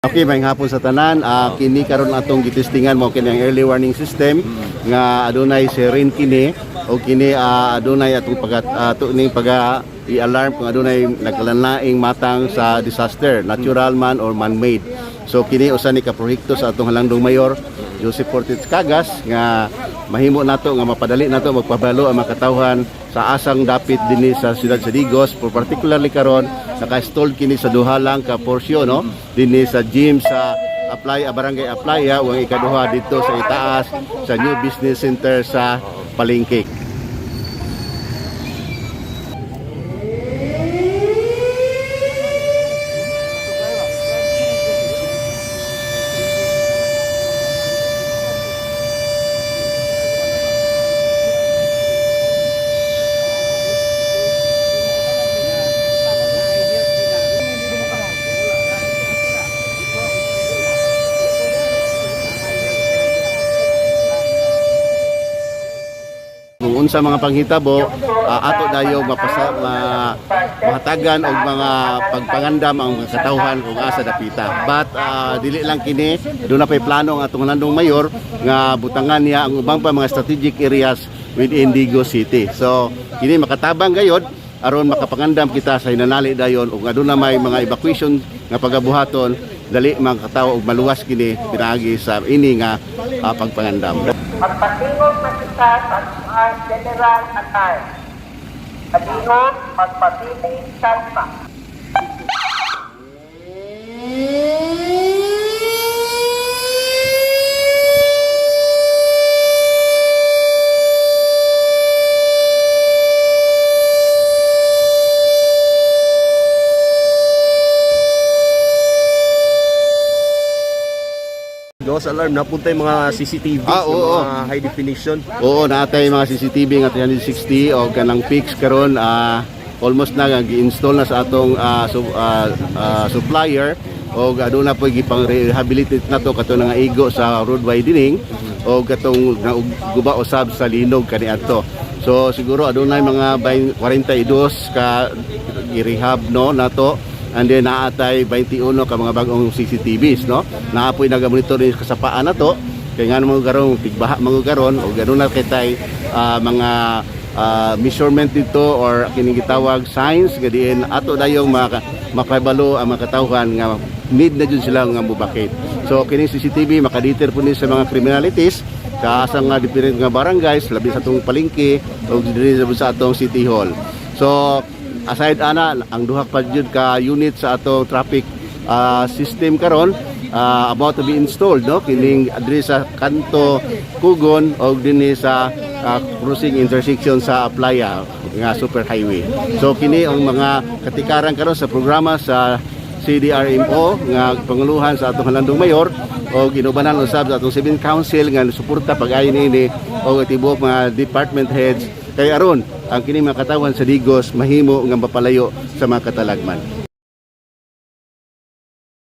Okay, maayong hapon sa tanan. Kini karon atong gitestingan mo kini ang early warning system nga adunay siren kini o kini adunay atong pag ato ning pag i-alarm kung adunay nagkalalaing matang sa disaster, natural man or man-made. So kini usa ni ka proyekto sa atong halangdong mayor Joseph Fortich Cagas nga mahimo nato nga mapadali nato magpabalo ang mga katawhan sa asang dapit dinhi sa siyudad sa Digos, for particularly karon naka-install kini sa duha lang ka porsyon, no, dinhi sa gym sa Aplaya, Barangay Aplaya, ug ang ikaduha dito sa itaas sa new business center sa palengke. Kung unsa mga panghitabo, ato dayo mapasa mahatagan og mga pagpangandam ang mga katawhan kung asa dapita. But dili lang kini, duna pay plano ang atong landong mayor nga butangan niya ang ubang pa mga strategic areas within Digos City. So kini makatabang gayod aron makapangandam kita sa hinanali dayon ug aduna may mga evacuation nga pagabuhaton, dali mga katawo og maluwas kini pinaagi sa ini nga pagpangandam. Magpatingog na kita sa atuang general alarm. Palihog, magpabiling kalma. Ghost alarm, napunta yung mga CCTV, Oo. Mga high definition. Oo, naatay mga CCTV nga 360 o kanang fix karon, almost na nga gi-install na sa atong supplier o aduna po gipang rehabilitate na to kato nga igo sa road widening o katong guba usab sa linog kaniadto. So siguro adunay mga 42 ka gi-rehab, no, nato, and then naatay 21 ka mga bagong CCTVs, no. Naa poy nagamonitor ni kasapaan na to kay nga mga karon tigbaha mga karon o ganun na kitay mga measurement dito or kining gitawag signs nga diin ato dayong makabalo ang mga katawhan nga need na jud sila nga mobakate. So kining CCTV makadeter po ni sa mga criminalities sa asa nga different nga barangays, labi sa atong palengke o diri sa atong city hall. So aside ana, ang duha pa jud ka unit sa atong traffic system karon about to be installed, no, kining diri sa kanto Kugon o dinhi sa crossing intersection sa Aplaya nga super highway. So kini ang mga katikaran karon sa programa sa CDRMO nga panguluhan sa atong halandong mayor o ginubanan usab sa atong Civil Council nga suporta pag-ayo niini o tibuok mga department heads kay aron ang kini mga katawan sa Digos mahimo nga mapalayo sa mga katalagman.